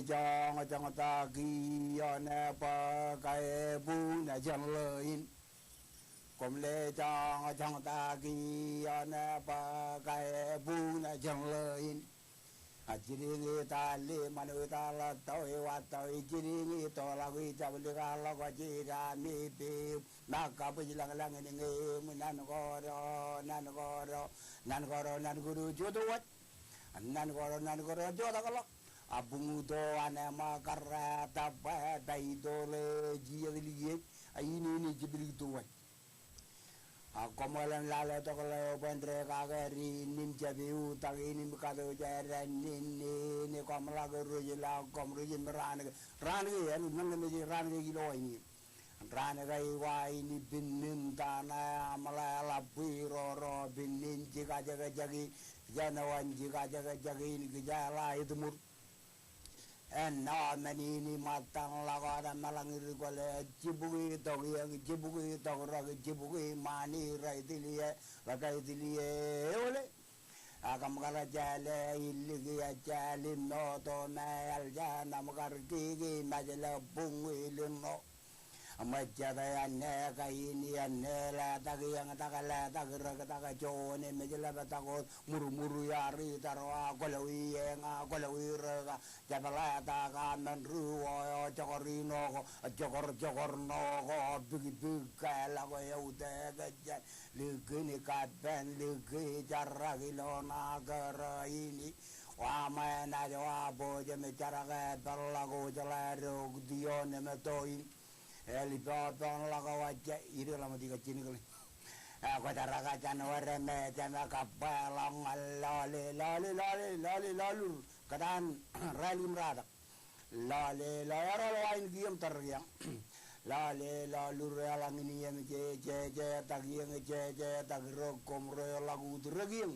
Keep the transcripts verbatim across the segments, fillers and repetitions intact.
Joñjoñtaki ioon bōk ebuñ jān ḷōin. Koṃ le joñjoñtaki ioon bōk ebuñ jān ḷōin. A jidiñ itaal ḷe, ṃanit itaal ḷọk, tọi wa tọi, jidiñ itoḷọk, ijablikḷọk, jidaṃ ippem, ṃōk kabwijlañlañ in ñe eṃ, nan kōto, nan kōto, nan kōto, nan kōto, jota waj. Nan kōto, nan kōto, jotak ḷọk. A buñuto an eṃ karreet, a bwe, ta itoḷe, jijet likiej, a ine ine jeplik to waj. A koṃeḷeḷe lale tok ḷeo bwe en dekakere in im jab eutak in im katoje ren in in koṃ ḷak rej ḷọk koṃ rej im raan ke. Raan ke en men ke mejej raan ke ilo ain in. Raan ke eo ain in pinnin tana aṃ ḷe ḷap bwe roro pinnin jikajekjek in. Jān eo an jikajekjek in kijeḷā etmur. Āinwōt men in im ṃōttan ḷọk wōt eṃṃan ḷọk ri kwōle, jibukwi tok iien, jibukwi tok rōk, jibukwi ṃani rej tiliō, ḷe rej tiliō eole. Ak kōṃ kar jeḷā illik ejjeḷ im moto me eḷ jān aṃ kar kiki mejle buñ ilin ṇo. Ṃōjjate āne kain āne letak iien, tak letak rōk, tak juon emej ḷap, tak wōt ṃurṃur iaar itarwa, kwōlọwi eñ, kwōlọwi rōk, jepḷatak aṃ men ri wō eo, jokor ṇo ko, jokor jokor ṇo ko, bikbik ke ḷọk eutiej jān likin kappān, liki jarak ilo ṇa kōrā in. Wa ṃōj naaj wa bōjōm jarak e peḷḷọk wōj ḷe rok ioon eṃ toin. Eḷ ippọpọṇ ḷọk wōj, ireḷọk ṃōk ikajjien kile. Eo kwōjarraka jān wōr me jema kabba ḷọk ñan lọle, lọle, lọle, lọle, lọlur. Kōtaan rālik im ratak. Lọle, lọle, eroḷọk ain kiiō im tōre kiiō. Lọle, lọlur eḷaññe iien jeje, jejetak iien, jejetak rōk koṃ rej ḷọk ut rōk iien.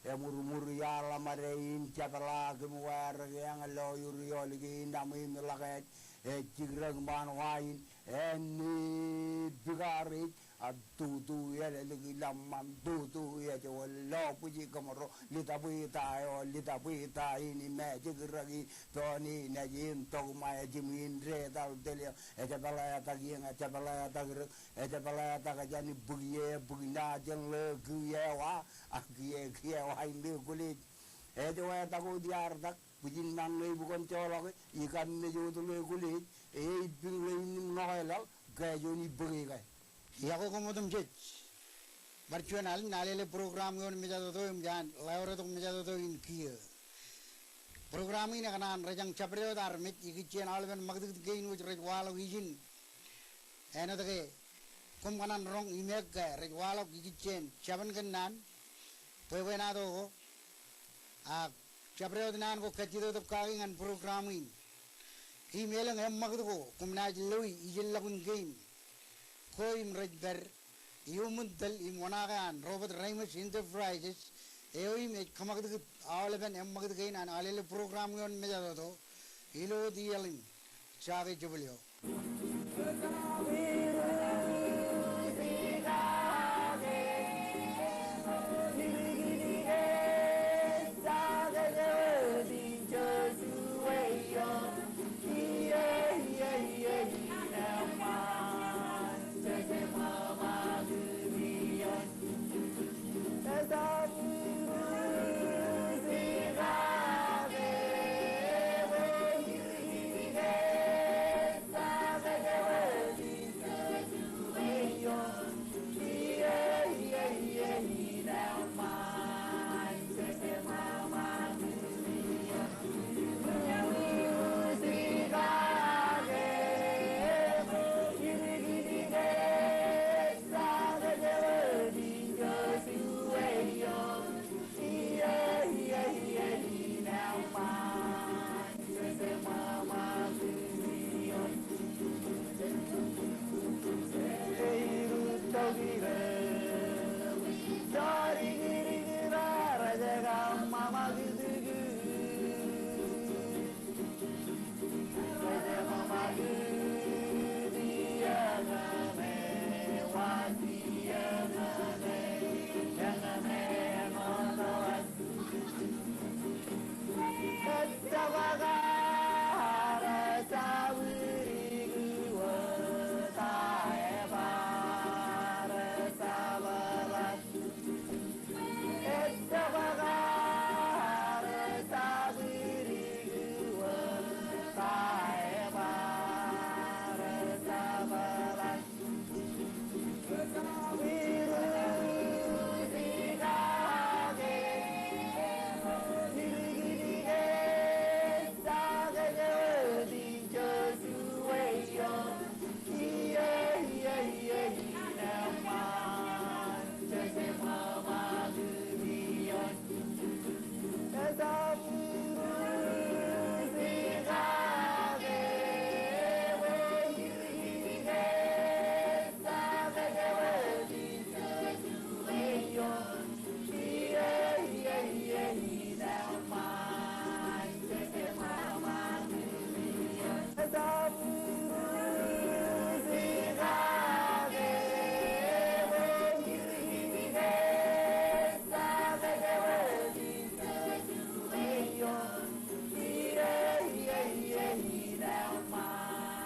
Eṃurṃur iaar ḷōṃade in jepḷaak im wārik eñ, loyur iolik in aṃ im ḷak ej, ej jik rōk ṃaan wa in, āne bikaar ej, a tutu eḷeḷe ḷōṃṃan, tutu ej wōt lo bwij kōṃro, litapwe ta eo, litapwe ta in im ejik rōk in, doon in ej in tok ṃae jimwin detal telio, ejepḷatak iien, ejepḷatak rōk, ejepḷatak jān bukwi e, bukwi ṇa jān ḷe kiiō wa, a kiiō, kiiō wa in ḷe kwōlej. Ej wātak wōt iaar tak, bwijin ṇaṇ ṇe ibukōn joḷọke, ikam mej wōt ḷe kwōlej, e, ipping ḷe in im ṇo ke laḷ, ke juon ippāke ke. Iọkwe koṃ otemjej. Bar juon alen, Alele program ioon mejatoto im jān ḷeo retok mejatoto in kiiō. Program in ekōṇaan rejañ jabdewōt armej ikijjien aolepen ṃakūtkūt kein wōj rej waḷọk ijin. Āinwōt ke koṃ kōṇaan roñ im eok ke rej waḷọk ikijjien jabōn kōnnaan, bwebwenato ko, ak jabdewōt naan ko kajjitōk kaki ñan program in. Im elōñ eṃṃakūt ko koṃ naaj loe ijellọkun kein. Ko im rej pād iuṃwin tōl im oṇaake an Robert Reimers Enterprises, eo im ej kōṃakūtkūt aolepen eṃṃakūt kein an Alele program ioon mejatoto ilo wōt iiō ḷein. Jake jebōl eo.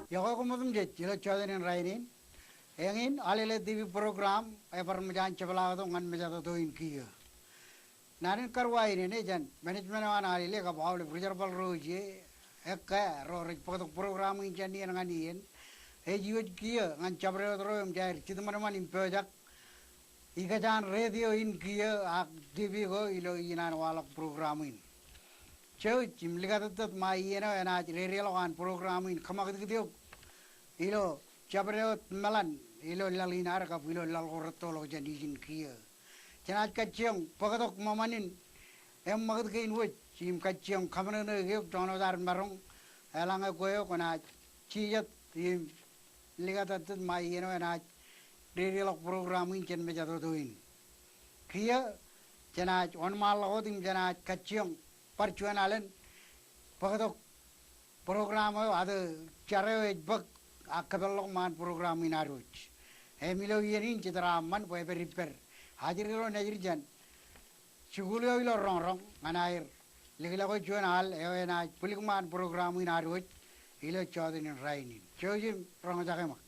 Iọkwe koṃ otemjej ilo jọteen in rainin. Eñin Alele T V program ebar mejān jepḷaaktok ñan mejatoto in kiiō. Naan in karuwainenein jān management eo an Alele kab aolep ri jerbal ro ije, ekkā ro rej bōktok program in jān iien ñan iien, ej iwōj kiiō ñan jabdewōt ro im jaar jiṃṃan im pojak ikōjaan radio in kiiō ak T V ko ilo iien an waḷọk program in. Jouj im likatōttōt ṃae iien eo enaaj dedeḷọk an program in kōṃakūtkūt eok ilo jabdewōt meḷan ilo laḷ in ad kab ilo laḷ ko rettoḷọk jān ijin kiiō. Jenaaj kajjioñ bōktok ṃōṃan in eṃṃakūt kein wōj im kajjioñ kōṃṃane eok doon wōt ad maroñ eḷaññe kwe eo kwōnaaj jijet im likatōttōt ṃae iien eo enaaj dedeḷọk program in jān mejatoto in. Kiiō jenaaj wōnṃaanḷọk wōt im jenaaj kajjioñ bar juon alen bōktok program eo, ad jar eo ej bōk ak kōpeḷḷọk ṃaan program in ad wōj. Im ilo iien in jej jeraaṃṃan bwe epād ippād ajri ro nejid jān jikuuḷ eo ilo roñroñ ñan aer likḷọk juon al eo enaaj bwilik ṃaan program in ad wōj ilo jọteen in rainin. Jouj im roñjake ṃōk.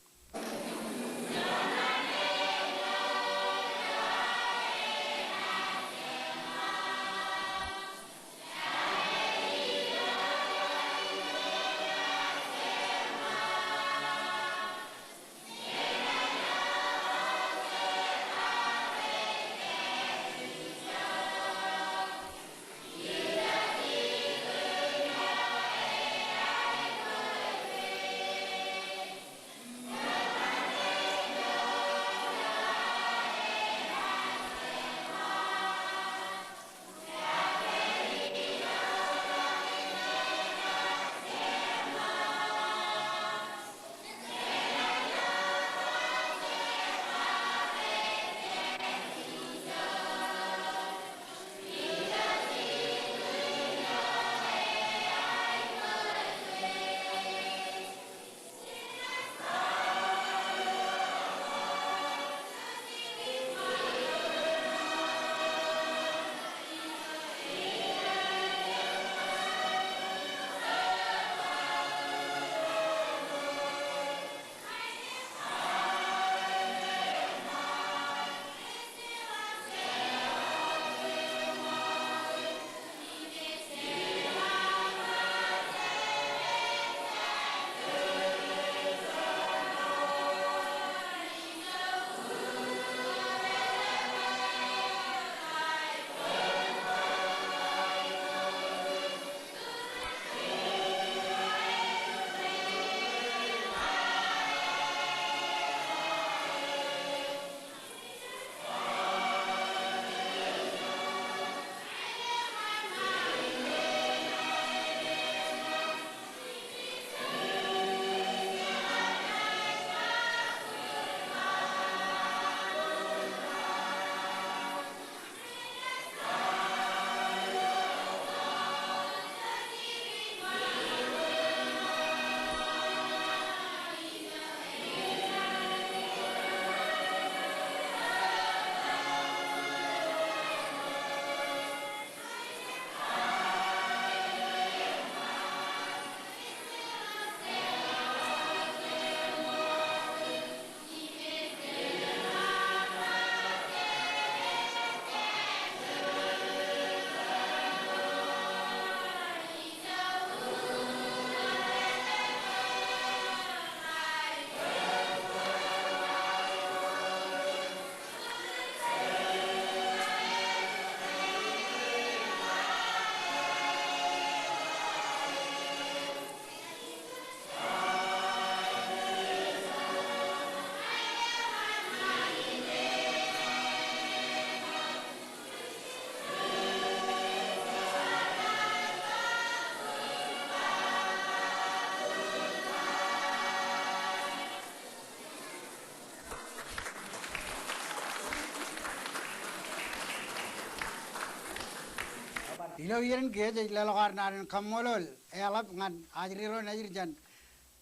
Ilo iien in ke jej leḷọk ad naan in kaṃṃoolol eḷap ñan ajri ro nejid jān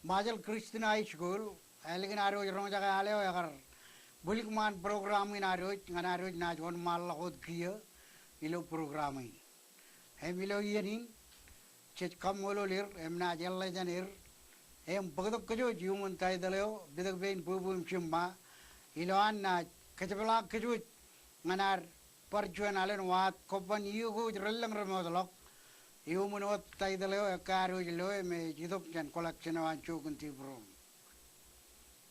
Ṃajeḷ Christian High School, ālikin ad wōj roñjake al eo ekar bwilik ṃaan program in ad wōj ñan ad wōj naaj wōnṃaanḷọk wōt kiiō ilo program in. Im ilo iien in jej kaṃṃoolol er im naaj eḷḷā jān er Im bōktok kōj wōj iuṃwin taitōl eo, pitōk pein bwebwe im jiṃṃa, ilowaan naaj kōjepḷaak kōj wōj ñan ad bar juon alen waad kobban iiō ko wōj relōñ remootḷọk. Iuṃwin wōt taitōl eo ekkā ad wōj loe im ej itok jān collection eo an Joe Kintipro.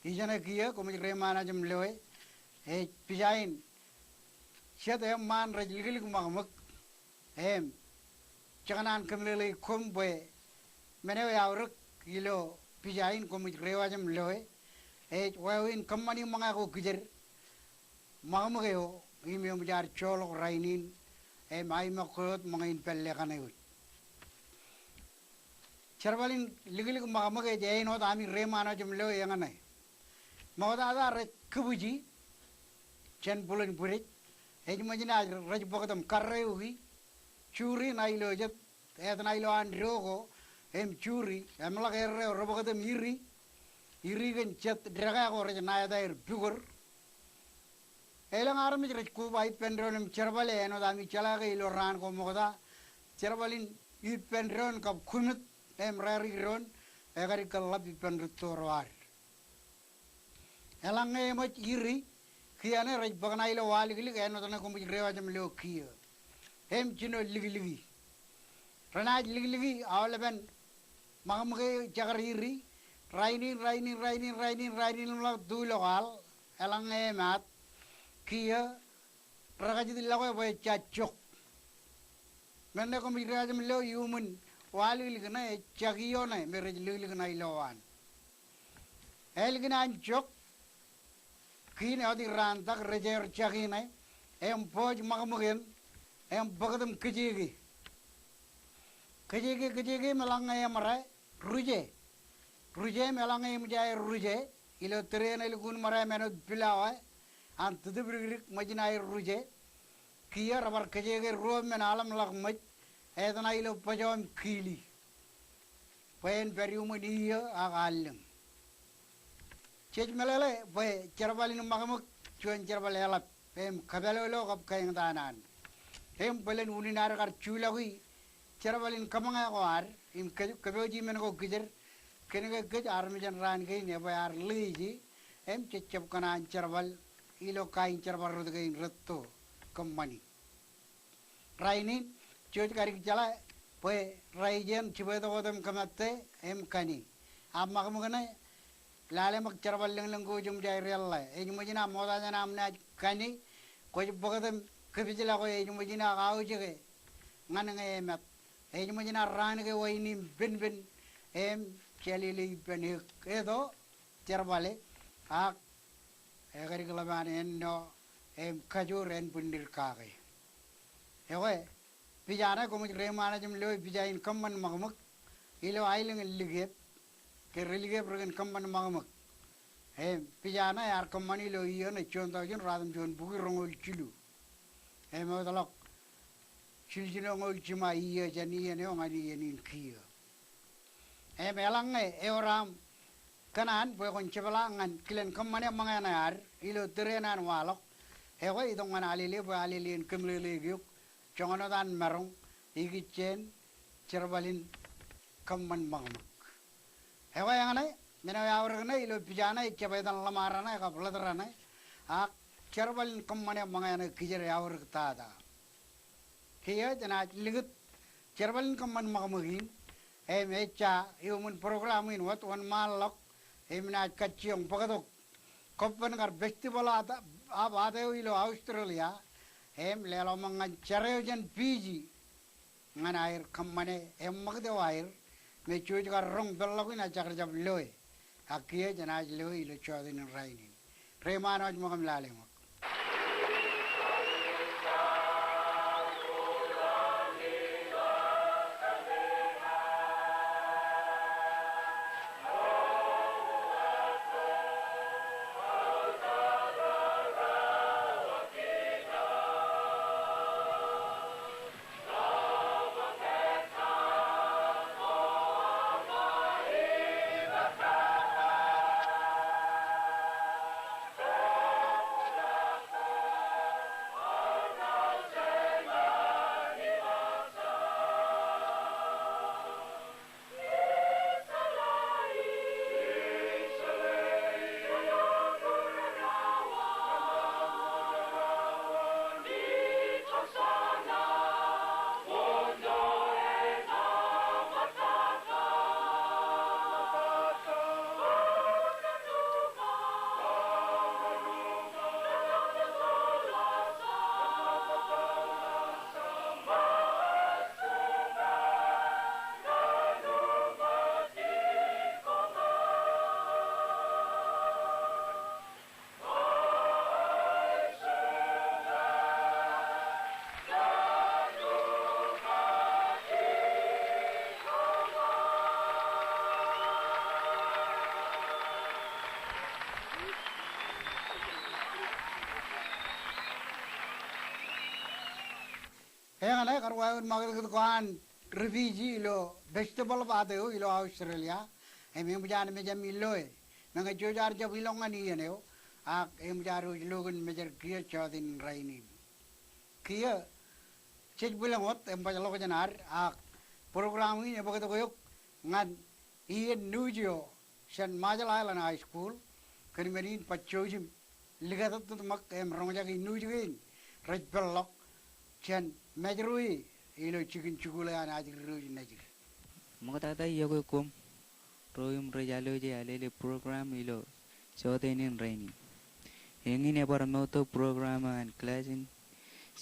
Ijeṇe kiiō koṃij reiṃaanḷọk im loe, ej pija in jet eṃṃaan rej liklik ṃakṃōk. Im jekōṇaan kōmeḷeḷeik koṃ bwe men eo eaorōk ilo pija in koṃij reiwaj im loe, ej wāween kōṃṃani ṃōñā ko kijer ṃakṃōk eo im eṃōj ad joḷọk rainin im aiṃakwe wōt ṃōñā in pālle kaṇe wōj. Jerbal in liklik ṃakṃōk ej āinwōt ami reiṃaanḷọk im loe eñṇe. Ṃoktata rej kibwiji jān bwilōñ bwidej, ej ṃōj naaj rej bōktok im karreoiki, juri ṇa ilo jet, etṇa ilowaan do ko, im juri, eṃḷọk erreo rej bōktok im iri, iri kōn jet dekā ko rej ṇa etaer pukor. Elōñ armej rej koba ippān doon im jerbale āinwōt ami jeḷā ke ilo raan ko ṃokta, jerbal in ippān doon kab kumit im rārik doon, ekadik kōn ḷap ippān rūtto ro ad. Eḷaññe eṃōj iri, kiiō ṇe rej bōk ṇa ilo waliklik āinwōt ṇe koṃij reiwaj im lo kiiō. Im jino likliki. Renaaj likliki aolepen ṃakṃōk eo jekar iri, rainin, rainin, rainin, rainin, rainin im ḷak tulọk al, eḷaññe emaat, kiiō rekajjitḷọk e bwe ejja jok. Men ṇe koṃij reiwaj im lo iuṃwin waliklik ṇe ejja kiiō ṇe me rej liklik ṇa ilowaan. Ālikin an jok, kiin ewōr raṇ tak rej eor jaki ṇe, im bōk ṃakṃōk in, im bōktok im kōjeke. Kōjeke, kōjeke im eḷaññe eṃōrā, ruje. Ruje im eḷaññe eṃōj aer ruje, ilo tōre eṇ elukkuun ṃōrā im āinwōt pilawa, an tūtūpdikdik ṃōjin aer ruje. Kiiō rebar kōjeke ruo men aḷamḷọk ṃōj, etṇa ilo bōjọ im kili. Bwe en pād iuṃwin iiō ak allōñ. Jej meḷeḷe bwe jerbal in ṃakṃōk juon jerbal eḷap im kapālolo kab kaeñtaan an. Im bōlen unin ad kar juḷọki jerbal in kōṃōñā ko ad im kō-, kōpooji men ko kijer, kōnke kōj armej in raan kein ebwe ad ḷeeje im jejjab kōṇaan jerbal ilo kain jerbal rot kein rūtto kōṃṃani. Rainin, jej kadik jeḷā bwe raijeen jibwe tok wōt im kōmātte im kani. Ak ṃakṃōk ṇe, lale ṃōk jerbal lōñlōñ ko jeṃ jej reḷḷā. Ej ṃōjin aṃ ota jān aṃ naaj kani, kwōj bōktok im kōpijḷọk e, ej ṃōjin ak aujeke ñan ñe emat. Ej ṃōjin ak raan ke wain in penpen im jālele ippān eok. Eto jerbale, ak ekadik ḷap an ennọ im kajoor ānbwinnid kake. Ekwe, pija ṇe koṃij reiṃaanḷọk im loe pija in kōṃṃan ṃakṃōk ilo aelōñ in Likep, ke ri-Likep ri kōn kōṃṃan ṃakṃōk. Im pija ṇe ear kōṃṃani ilo iiō ṇe juon taujin ruatimjuon bukwi roñoul jilu. Im ewōtlọk jiljinoñoul jiṃa iiō jān iien eo ñan iien in kiiō. Im eḷaññe ewōr aṃ kōṇaan bwe kwōn jepḷaak ñan kilen kōṃṃane ṃōñā ṇe ad ilo tōre eṇ an waḷọk, ekwe itok ñan Alele bwe Alele en kōmeḷeḷeik eok joñan wōt an maroñ ikijjien jerbal in kōṃṃan ṃakṃōk. Ekwe eñṇe, men eo eaorōk ṇe ilo pija ṇe ejjab etan ḷōṃaro ṇe kab ḷōtro ṇe, ak jerbal in kōṃṃane ṃōñā ṇe kijer eaorōk tata. Kiiō jenaaj likūt jerbal in kōṃṃan ṃakṃōk in, im ejja iuṃwin program in wōt wōnṃaanḷọk, im naaj kajjioñ bōktok kobban kar festival ata-, ab ata eo ilo Australia, im leḷọk ṃōk ñan jar eo jān Fiji, ñan aer kōṃṃane eṃṃakūt eo aer, me jej kar roñ peḷḷọk in ak jekar jab loe, ak kiiō jenaaj loe ilo jota in rainin. Reiṃaan wōj ṃōk im lale ṃōk. Eñṇe kar wāween ṃakūtkūt ko an refugee ilo festival of art eo ilo Australia. Im eṃōj an mejāmi loe. Meñe jej ar jab ilọk ñan iien eo. Ak eṃōj ad wōj lo kōn mejād kiiō jọteen in rainin. Kiiō jej bwilōñ wōt im baj ḷọk jān ad ak program in ebōktok eok ñan iien news eo jān Marshall Islands High School, kōn men in baj jouj im likatōttōt ṃōk im roñjake news kein rej peḷḷọk jān Mājro ilo jikin jikuuḷ eo an ajri ro nejid. Ṃoktata iọkwe koṃ ro im rej aloje alele program ilo jọteen in rainin. Eñin ebar moottok program eo an klass in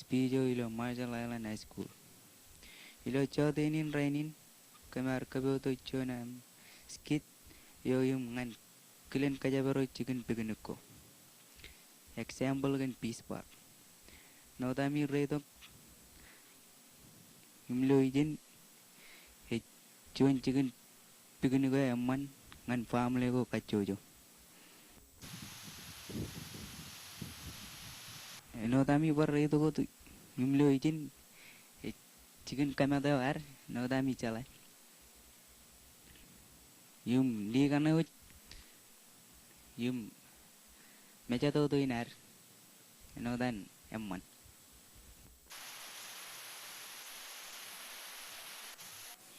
speech eo ilo Marshall Islands High School. Ilo jọteen in rainin kōm ar kapotok juon aṃ skit eo im ñan kilen kōjparok jikin picnic ko. Example kōn Beach Park. Āinwōt ami reitok im lo ijin, ej juon jikin picnic eo eṃṃan ñan family ko kajjojo. Āinwōt ami bar reitok wōt im lo ijin, ej jikin kōmat eo ad āinwōt ami jeḷā. Im likane wōj im mejatoto in ad āinwōt an eṃṃan.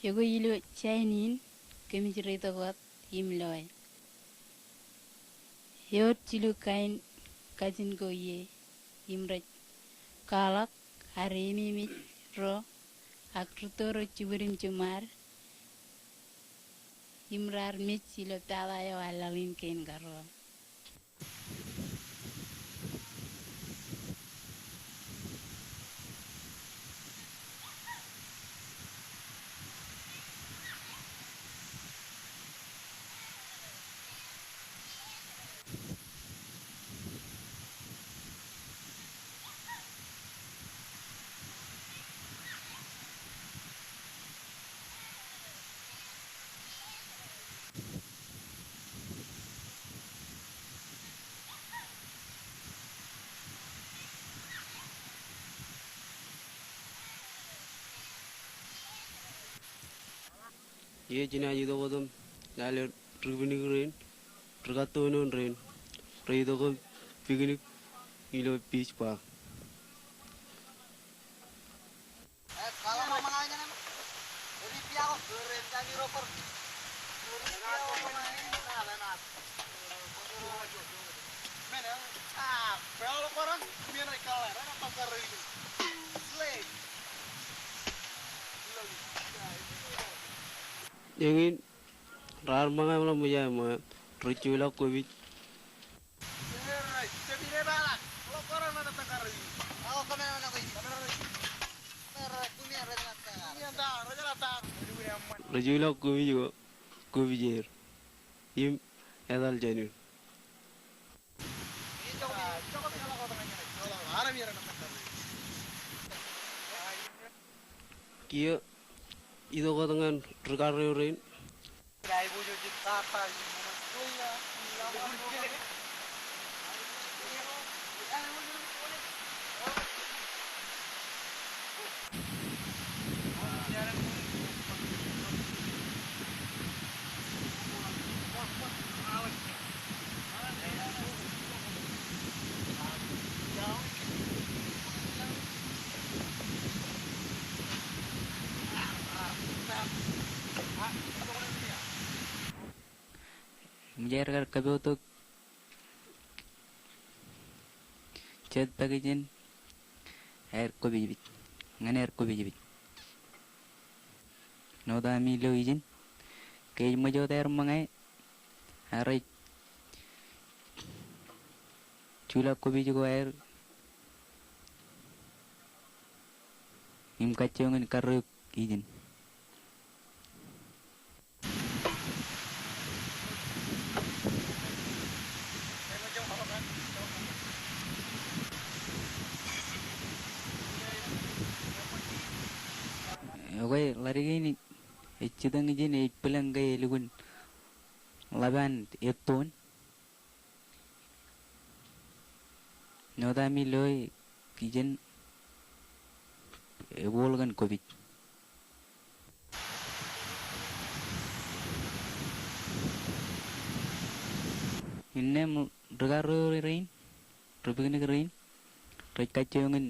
Ekwe ilo jān in kōmij reitok wōt im loe. Ewōr jilu kain kajin ko ie im rej kwaḷọk ad ememej ro ak rūtto ro jibwid im jiṃṃaad im raar mej ilo pata eo eḷap in kein karuo. Iiō, jenaaj itok wōt im lale ri-picnic rein, ri-kattoon rein, rej itok im picnic ilo beach park. Eñin raar ṃōñā im ḷak ṃōjā ṃōñā, rej joḷọk kopij. Rej joḷọk kopij ko, kopij er im etal jān in. Kiiō itok wōt ñan ri-karreo rein. Im jar kar kapotok jet pakijin aer kopijpij, ñan aer kopijpij. Āinwōt ami lo ijin, ke ej ṃōj wōt aer ṃōñā, ak rej joḷọk kopij ko aer im kajjioñ in karreoik ijin. Ekwe, ḷadik in ej jitōñ ijin ej bwilōñ ke elukkuun ḷap an ettoon. Āinwōt ami lo ijin, ebuul kōn COVID. Innām ri karreo rein, ri picnic rein, rej kajjioñ in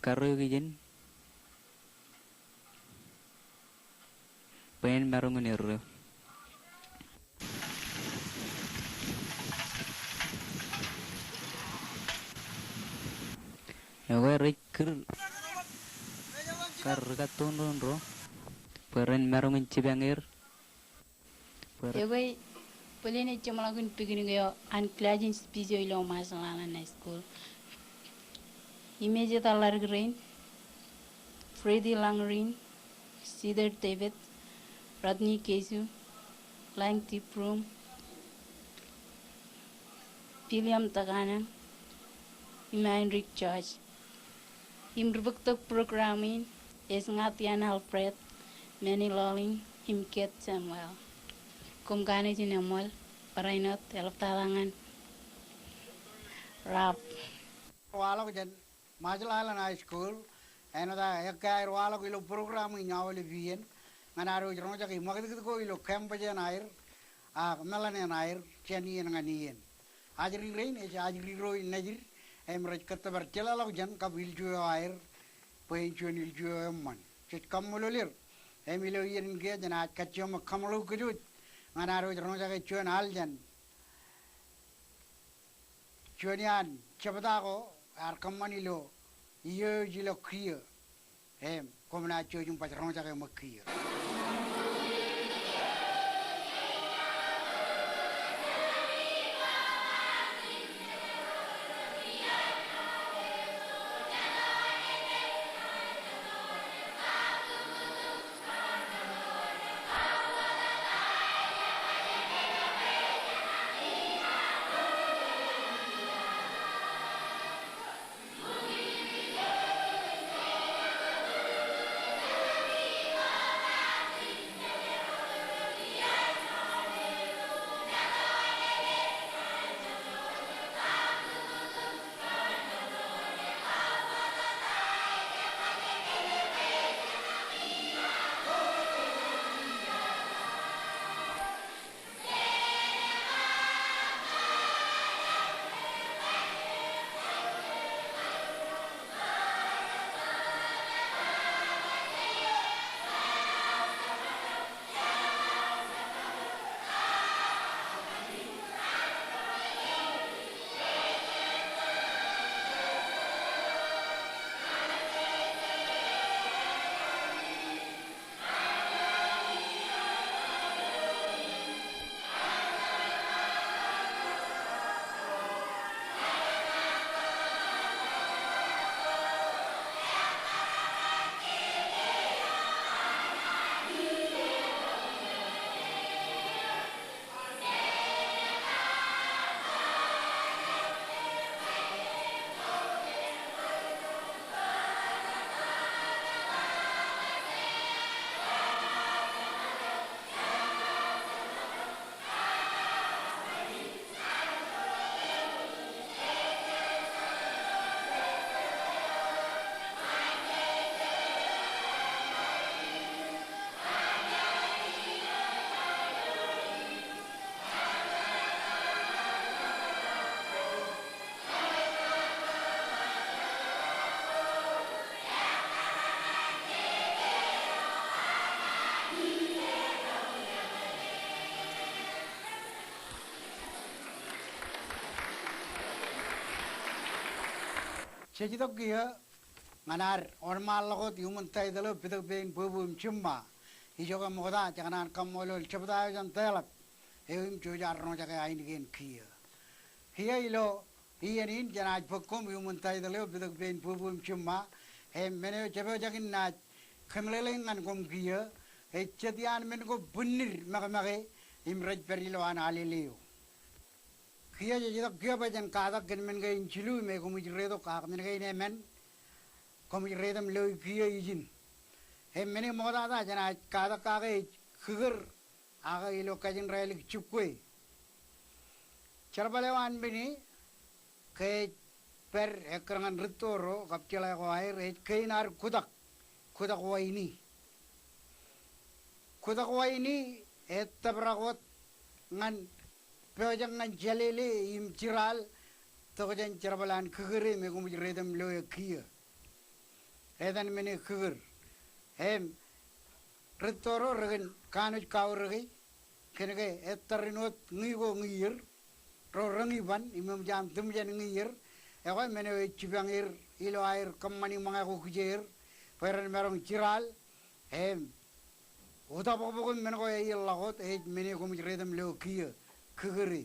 karreo kijen bwe en maroñ in erreo. Ekwe rej kūr kar ri kattoon doon ro bwe ren maroñ in jipañ er. Ekwe, bōlen ej jeṃḷọkin picnic eo an closing speech eo ilo Marshall Islands High School. Im ej etal ḷaddik rein, Freddy Langrin, Cedar David, Rodney Kesu, Lang T. Broom, William Takanañ, im Heinrich George. Im ri bōktok program in ej ña Tian Alfred, Manny Lawling, im Kate Samuel. Koṃ kaṇe jen eṃṃool, barāinwōt eḷaptata ñan Rob. Waḷọk jān Marshall Islands High School, āinwōt aō ekkā aer waḷọk ilo program in aolep iien, ñan ad wōj roñjake ṃakūtkūt ko ilo campus eṇ aer, ak meḷan eṇ aer, jān iien ñan iien. Ajri rein ej ajri ro in nejid, im rej kōttōpar jeḷāḷọkjeṇ kab ilju eo aer, bwe en juon ilju eo eṃṃan. Jej kaṃṃoolol er, im ilo iien in kiiō jenaaj kajjioñ ṃōk kaṃṃoolol kōj wōj, ñan ad wōj roñjake juon aljan. Juon iaan jebta ko ear kōṃṃan ilo iiō eo ej ilo kiiō. Im, koṃ naaj jouj im baj roñjake ṃōk kiiō. Jej itok kiiō ñan ad wōnṃaanḷọk wōt iuṃwin taitōḷ eo Pitōk Pein Bwebwe im Jiṃṃa. Ijoke ṃokta jekōṇaan kaṃṃoolol jebta eo jān Taiḷap eo im jouj ad roñjake ainikien kiiō. Kiiō ilo iien in jenaaj bōk koṃ iuṃwin taitōḷ eo Pitōk Pein Bwebwe im Jiṃṃa. Im men eo jepojak in naaj kōmeḷeḷein ñan koṃ kiiō ej jet iaan men ko bwinnid mekemekein im rej pād ilowaan Alele eo. Kiiō jej itok kiiō bwe jen katak kōn men kein jilu im ekoṃij reitok ak men kein emān koṃij reitok im loi kiiō ijin. Im men in ṃoktata jenaaj katak kake ej kikōr ak ilo kajin rālik jibukwe. Jerbal eo an men in ke ej pād ekkar ñan rūtto ro kab jeḷā ko aer ej kein ad kutak, kutak waini. Kutak waini ettōprak wōt ñan pojak ñan jālele im jeraḷ tokjān jerbal an kūkūri me koṃij reitok im loe kiiō. Etan men e kūkūr. Im rūtto ro rekōn kanooj kaorōke, kōnke ettōr in wōt ñi ko ñiier, ro reñiban im eṃōj aṃ tiṃ jān ñiier, ekwe men eo ej jipañ er ilo aer kōṃṃani ṃōñā ko kijeer, bwe ren maroñ jeraḷ, im utọpọkbọk im men ko aer ḷọk wōt ej men e koṃij reitok im lo kiiō, kūkūri.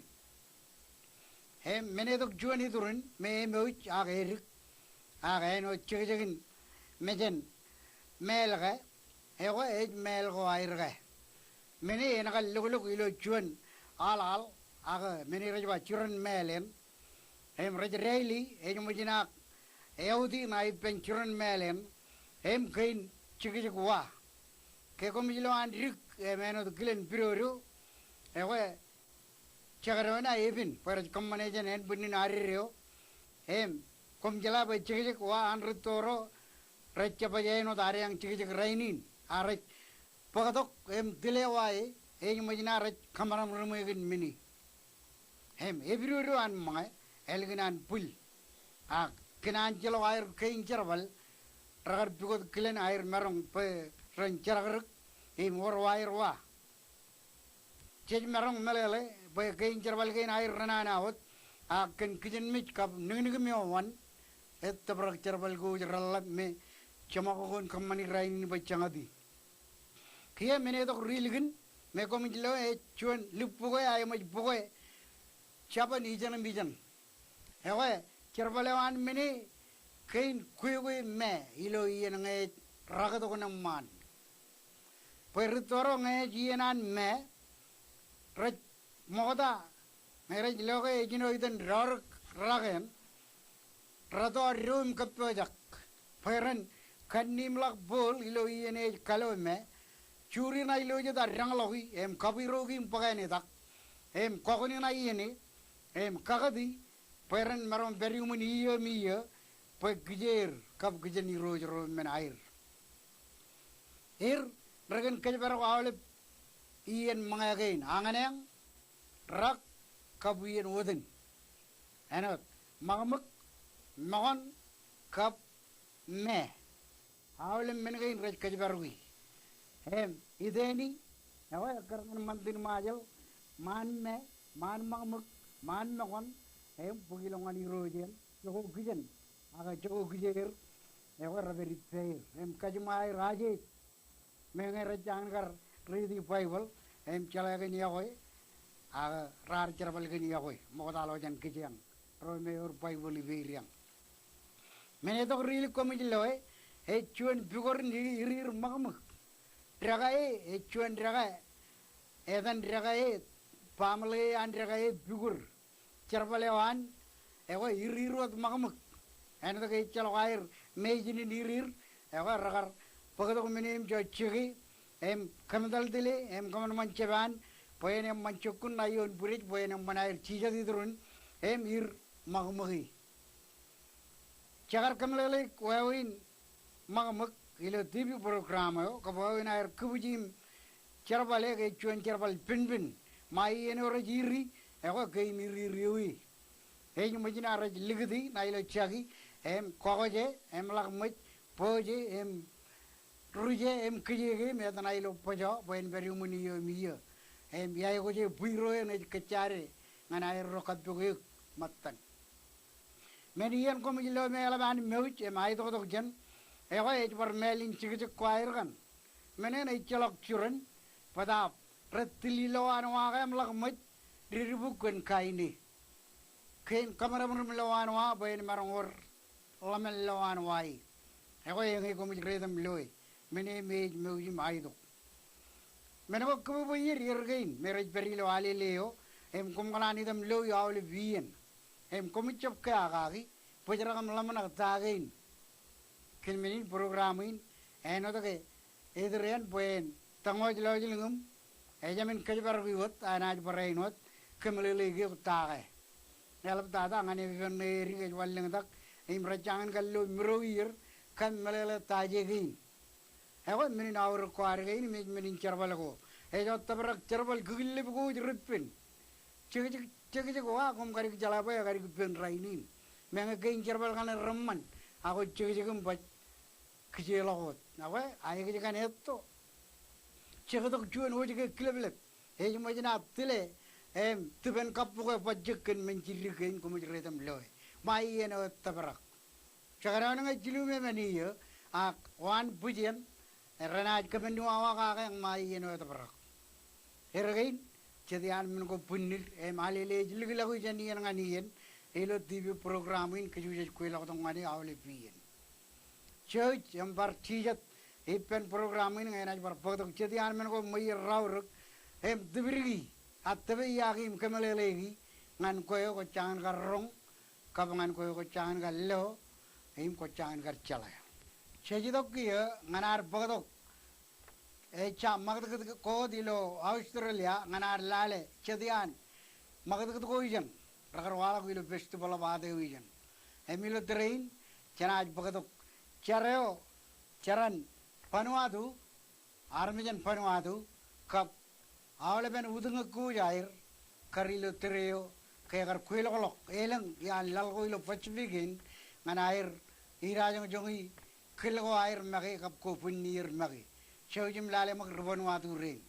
Im men e tok juon iturin me emouj ak edik, ak āinwōt jekjek in mejān māāl ke, ekwe ej māāl ko aer ke. Men e en kar loklok ilo juon aḷaḷ, ak men e rej ba jiron māāl eṇ. Im rej deaili, ej ṃōj in ak eutiej ṇa ippān jiron māāl eṇ, im kein jekjek wa. Ke koṃij lo an dik, im āinwōt kilen pidodo, ekwe jekdọọn aō epin, bwe rej kōṃṃane jān ānbwinnin aded eo. Im koṃ jeḷā bwe jekjek wa an rūtto ro rej jab baj āinwōt adeañ jekjek rainin, a rej bōktok im tile wa e, ej ṃōj in a rej kōmraṃṃri ṃweikin men e. Im epidodo an ṃōñā, ālikin an bwil. Ak kōn an ejjeḷọk aer kein jerbal, rekar pukot kilen aer maroñ bwe ren jerọkrik im wōr wa aer wa. Jej maroñ meḷeḷe bwe kein jerbal kein aer renana wōt, ak kōn kijenmej kab niknik eo wan, ettōprak jerbal ko ej reḷḷap me jeṃakoko in kōṃṃani rainin bwe jeñati. Kiiō men e tok ri-likin me koṃij lo ej juon lipbukwe a eṃōj bukwe jabōn ijeṇ im ijeṇ. Ekwe jerbal eo an men e kein kwekwe me ilo iien ñe ej raketok ṇe ṃaan. Bwe rūtto ro ñe ej iien an me rej ṃokta, ñe rej lo ke ejino itan dọọdik rakein, retọọr ro im kōppojak. Bwe ren kanniimḷọk bōl ilo iien ej kalo me, juri ṇa ilo jet ad dāñḷọki, im kapiroki im bōkānetak, im kọkni ṇa iien e, im kakōti, bwe ren maroñ pād iuṃwin iiō im iiō, bwe kijeer kab kijen irooj ro men aer. Er, rekōn kōjparok aolep iien ṃōñā kein, añōneañ, rak, kab iien oten. Āinwōt, ṃakṃōk, mọkọn, kab me. Aolep men kein rej kōjparoki. Im, iteni, ekwe ekkar ñan ṃantin Ṃajeḷ, ṃaan me, ṃaan ṃakṃōk, ṃaan mọkọn, im bōk ilọk ñan irooj eṇ, joko kijen, ak joko kijeer, ekwe repād ippāer, im kajiṃwe aer ajeej. Meñe rej jañin kar riiti Baibōḷ, im jeḷā kōn iọkwe, ak raar jerbal kōn iọkwe, ṃokta ḷọk jān kijeañ, ro me ewōr Baibōḷ ippāer iañ. Men e tok ri-ilik koṃij loe, ej juon pukor in iriir ṃakṃōk. Dekā e, ej juon dekā, etan dekā e, baaṃle e an dekā e pukor. Jerbal eo an, ekwe iriir wōt ṃakṃōk. Āinwōt ke ejjeḷọk aer mejin in iriir, ekwe rekar bōktok men e im jo jeke, im kōmetaltile, im kōṃanṃan jepaan, bwe en eṃṃan jokkun ṇa ioon bwidej, bwe en eṃṃan aer jijet iturin, im ir ṃakṃōki. Jekar kōmeḷeḷeik wāween ṃakṃōk ilo TV program eo, kab wāween aer kibwij im jerbal e ke juon jerbal penpen. Ṃae iien eo rej iri, ekwe kein iriir ewi. Ej ṃōj in a rej likūti ṇa ilo jaki, im kọkje, im ḷak ṃōj, bōje, im ruje, im kijeeke, im etan ilo bōjọ, bwe en pād iuṃwin iiō im iiō. Im iaikuj e bwiro eṇ ej kōjjade ñan aerro kappok eok ṃōttan. Men iien koṃij lo me eḷap an mouj im aetoktok jān, ekwe ej bar mālin jekjek ko aer kaṇ. Men eṇ ejjeḷọk juren, bōtaab rej tili lowaan wa ke im ḷak ṃōj, didibuk kōn kaine. Kein kōmraṃraṃ lowaan wa bwe en maroñ wōr ḷōmān lowaan wa e. Ekwe eñe koṃij reitok im loe, men e me ej mouj im aetok. Men ko kōbōbō ier, ier kein me rej pād ilo Alele eo, im koṃ kōṇaan itok im lo eo aolep iien. Im koṃij jab keakaki, bōjrak im ḷōmṇak ta kein. Kōn men in program in, āinwōt ke etōr eṇ bwe en tōñooj lọjilñūṃ, ejāmin kōjparoki wōt, ak enaaj bar āinwōt kōmeḷeḷeik eok ta ke. Eḷaptata ñan epepen ṇe edik ej wanlōñtak, im rej jañin kar lo miroier kōn meḷeḷe ta je kein. Ekwe, men in aorōk ko ad kein im ej men in jerbal ko. Ej wōt tōprak jerbal kūkillep ko ej reppen. Jekjek, jekjek wa koṃ kadik jeḷā bwe ekadik ippān rainin. Meñe kein jerbal kaṇe reṃṃan, ak kwōj jekjek im baj kijeḷọk wōt. Ekwe, aikuj kaṇe etto. Jektok juon wōj ke kileplep. Ej ṃōj naaj tile im tipen kabbokwe bajjek kōn men jiddik kein koṃij reitok im loe. Ṃae iien eo etōprak. Jekdọọn ñe jilu im emān iiō, ak waan bwijin, renaaj kōmān ilo awa kake ṃae iien eo etōprak. Erkein, jet iaan men ko bwinnid, im Alele ej likḷọk ijeṇ iien ñan iien, ilo TV program in kōj jej kweilọk tok ñan e aolep iien. Jouj im bar jijet ippān program in ñe enaaj bar bōktok jet iaan men ko ṃweier raorōk, im tipdiki, ak tōpar iiaki im kōmeḷeḷeiki, ñan kwe eo kwōj jañin kar roñ, kab ñan kwe eo kwōj jañin kar lo, im kwōj jañin kar jeḷā. Jej itok kiiō ñan ad bōktok ejja ṃakūtkūt ko wōt ilo Australia ñan ad lale jet iaan ṃakūtkūt ko ijeṇ rekar waḷọk ilo Festival of Art eo ijeṇ. Im ilo tōre in jenaaj bōktok jar eo, jaran Vanuatu, armej in Vanuatu, kab aolepen utñōk ko aer kar ilo tōre eo ke ekar kweilọklọk elōñ iaan laḷ ko ilo Pacific in ñan aer idajoñjoñi kil ko aer make kab ko bwinnier make. Jouj im lale ṃōk ri Vanuatu rein.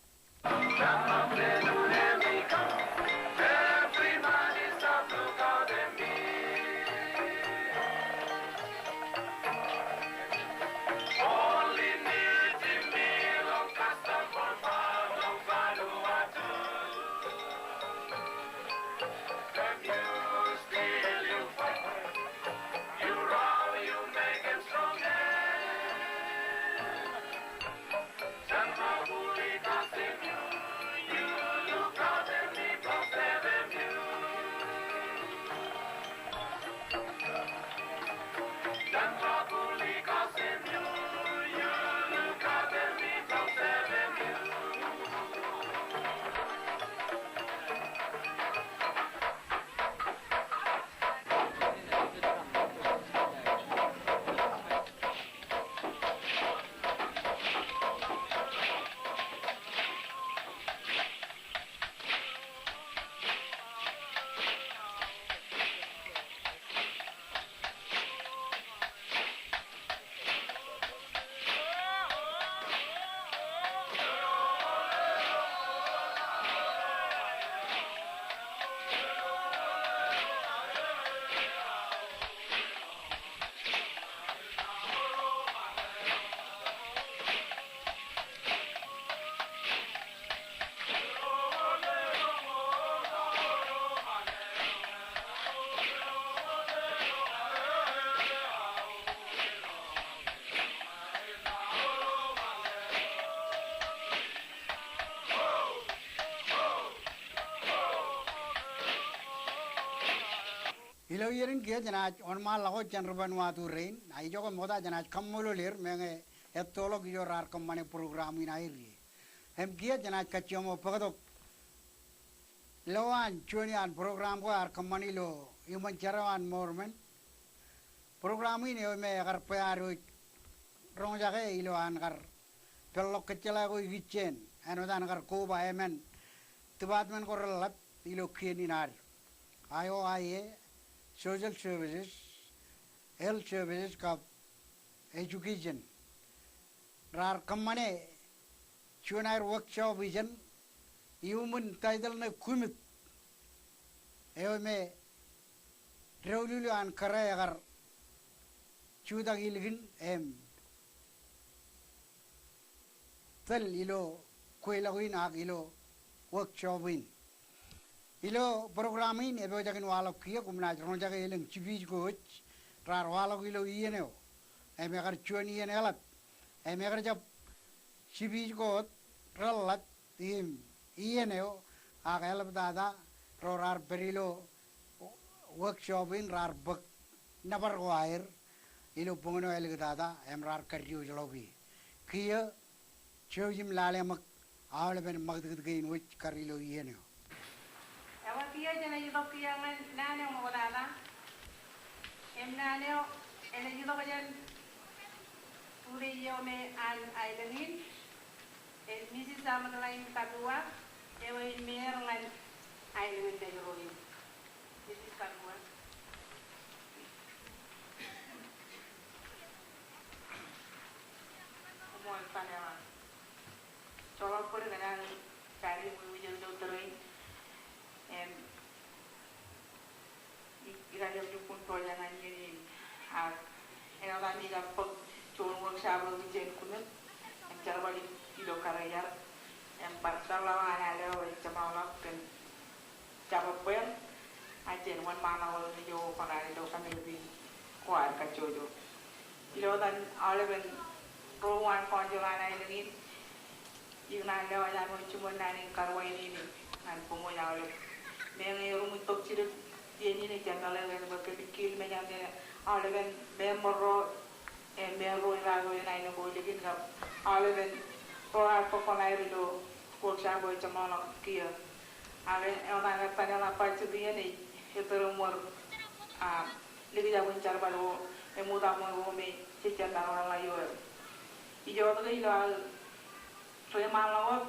Ilo iien in kiiō jenaaj wōnṃaanḷọk wōt jān ri Vanuatu rein, ak ijoke ṃokta jenaaj kaṃṃoolol er meñe ettoḷọk ijo raar kōṃṃane program in aer ie. Im kiiō jenaaj kajjioñ bōktok lowaan juon iaan program ko ear kōṃṃane ilo iṃōn jar eo an Mormon. Program in eo me ekar bwe ad wōj roñjake ilo an kar peḷḷọk kōjjeḷā ko ikijjien, āinwōt an kar koba emān department ko reḷḷap ilo kien in ad. I O I A, Social Services, Health Services kab Education. Raar kōṃṃane juon aer workshop ijeṇ, iuṃwin title ṇe Kumit. Eo me doulul eo an kōrā ekar jutak ilikin im tōl ilo kweilọk in ak ilo workshop in. Ilo program in epojak in waḷọk kiiō koṃ naaj roñjake elōñ speech ko wōj raar waḷọk ilo iien eo. Im ekar juon iien eḷap. Im ekar jab speech ko wōt reḷḷap im iien eo ak eḷaptata ro raar pād ilo workshop in raar bōk nōbar ko aer ilo boñōn eo āliktata im raar kaddiwōjḷọk ie. Kiiō jouj im lale ṃōk aolepen ṃakūtkūt kein wōj kar ilo iien eo. Ewi kiiō jenaaj itok kiiō ñan naan eo ṃoktata. Im naan eo enaaj itok jān utiej eo me an aelōñ in, el Misis Ametlin Kabua, eo ej mayor ñan aelōñ in Mājro in. Misis Kabua. Koṃṃool Taniela. Joḷọk bōd kōn aō kar iwiwi ilo tōre in. Im i-, ikar jab lukkuun pojak ñan iien in. Ak āinwōt ami kar bōk juon workshop eo kiiō kōmij, im jerbal ilo karijeer. Im bar peḷḷọk an ad eo ej jeṃaoḷọk kōn jabōb bwe, a, jen wōnṃaanḷọk wōt ijo kōṇaan ilo community ko ad kajjojo. Ilo etan aolepen ro uwaan council an aelōñ in, ikōṇaan lewōj an wōj jiṃor naan in karuwainene ñan koṃwōj aolep. Meñe eruṃwij tok jidik iien in ejjab meḷeḷe kōn bwe kōmij kiil mejaṃ ke aolepen member ro im mayor ro ilo aelōñ ko ilikin kab aolepen ro ad bōk koṇaer ilo workshop eo ejjeṃḷọk kiiō. Ak āinwōt an kar Taniela bar jidik iien ej ettōr im wōr, a, likjab in jerbal ko im utaṃwe ko me jejjab maroñ in ḷeo er. Ijo wōt ke ilo aō reiṃaanḷọk wōt,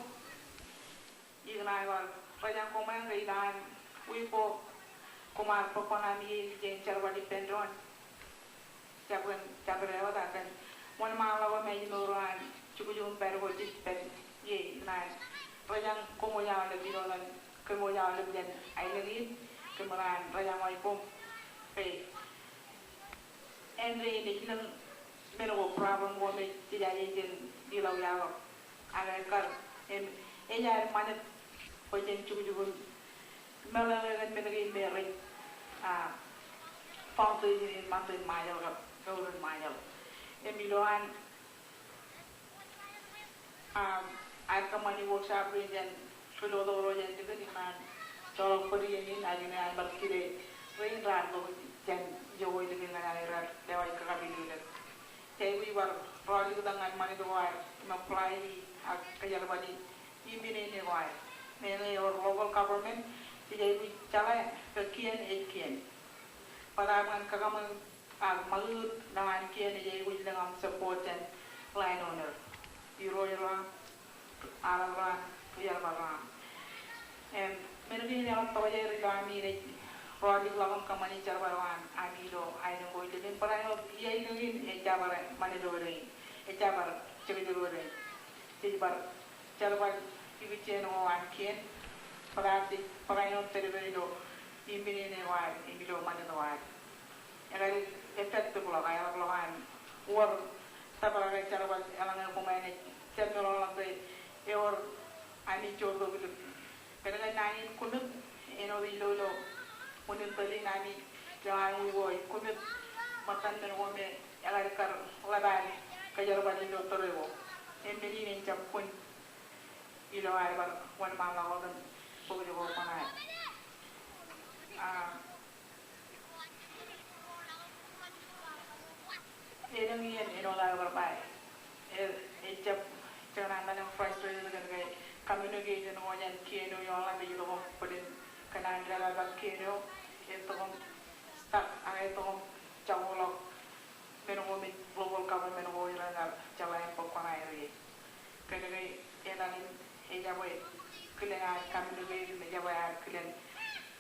ikōṇaan bar rōjañ koṃeañ ke ilowaan wiik ko koṃ ar bōk koṇaṃ iien in jerbal ippān doon. Jabōn, jabōn eo ta kōn wōnṃaanḷọk eo me ej mour eo an jukjuk im pād ko jej pād ie, ikōṇaan rōjañ koṃwōj aolep ilo etan kōmwōj aolep jān aelōñ in, kōmij raan rōjañ wōj koṃ. Ke āindein ej lōñ men ko problem ko me jej jaje jān ḷeo ḷọk. Ak ekkar im ej ad ṃanit bwe jen jukjuk im meḷeḷe kōn men kein me rej, a, foundation in ṃantin Ṃajeḷ kab mour in Ṃajeḷ. Im ilowaan, a, ad kōṃṃani workshop rein jān ri-lotok ro jān ilikin, ikōṇaan joḷọk bōd iien in ak ikōṇaan bar kile rein raar tok jān ijo ko ilikin ñan aer lewōj kakapilu ḷọk. Jej aikuj bar rọọlḷọk ñan ṃanit ko ad im apply e ak kōjerbali ippān eo ko ad. Meñe ewōr local government, jej aikuj jeḷā bwe kien ej kien. Bōtab ñan kōkōṃṃan ak ṃakūtkūt lowaan kien ej aikuj lōñ im support jān landowner. Irooj ro aṃ, aḷap ro aṃ, ri-jerbal ro aṃ. Im men kein eḷap tokjāer ilo ami naaj rọọlḷọk im kōṃṃani jerbal eo an ami ilo aelōñ ko ilikin, barāinwōt iaelōñ in ejjab bar ṃanit ro rein, ejjab bar jekjek ro rein. Jej bar jerbal ikijjien ko an kien, bōtab jej barāinwōt pād ippān ilo ippān eo ko ad im ilo ṃanit ko ad. Ekar effective ḷọk, eḷapḷọk an wōr tōprak eo jerbal eḷaññe koṃ naaj jab meḷọkḷọk ke ewōr ami joortok ilikin. Kōnke naan in kōmij, āinwōt ilo, ilo unin tōl in ami ilo an wiik ko ej kōmij ṃōttan men ko me ekar kar ḷap ad kōjerbal ilo tōre ko. Im men in en jab kōn ilo ad bar wōnṃaanḷọk wōt im bōk ijo ko koṇaer. A, elōñ iien āinwōt aō bar ba, e, ejjab, jekōṇaan ḷalem frustrated kōn ke communication ko jān kien eo eḷap ej itok im bōlen kōn an deḷọñ kien eo, ej itok im stuck, ak ej itok im jakoḷọk men ko me local government ko rej kar jeḷā im bōk koṇaer ie. Kōnke etan in ejjab bwe kilen ad communicate im ejjab bwe ad kilen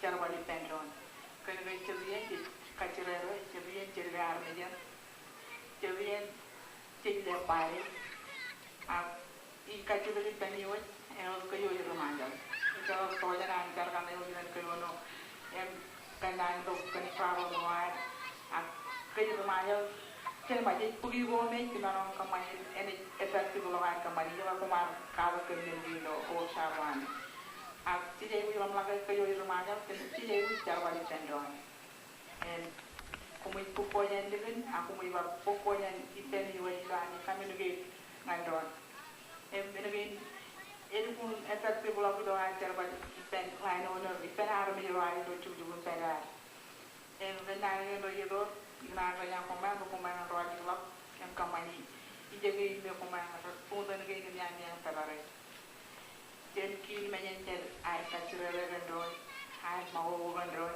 jerbal ippān doon. Kōnke jet iien jej kajjirere, jet iien jej dike armej eṇ, jet iien jej lep bade. Ak ij kajjitōk ippān iwōj, āinwōt kōj eo ri-Ṃajeḷ, ejjeḷọk tokjān an jar kaṇe eo ej kōnono im kōnnaan tok kōn problem eo ad. Ak kōj ri-Ṃajeḷ, kōn ṃōj, ej bōki ko me ej kōmaroñ kōṃṃani, enaaj effective ḷọk aer kōṃṃani, ejjeḷọk koṃ ar katak kōn men kein ilo workshop eo an. Ak jej aikuj ḷōmṇak ke kōj eo ri-Ṃajeḷ, kōn jej aikuj jerbal ippān doon. Im koṃij bōk ko jān ilikin, ak koṃij bar bōk ko jān ippān iwōj ilo ami communicate ñan doon. Im men kein elukkuun effective ḷọk ilo ad jerbal ippān landowner, ippān armej ro ad ilo jukjuk im pād ad. Im kōn naan kein rej etoḷọk, ikōṇaan rōjañ koṃ, koṃ rọọlḷọk im kōṃṃani ijoko me koṃ rej buñtōn kein im iaan meañ tōpare. Jen kiil mejān jān ad kajjirere kōn doon, ad ṃakoko kōn doon,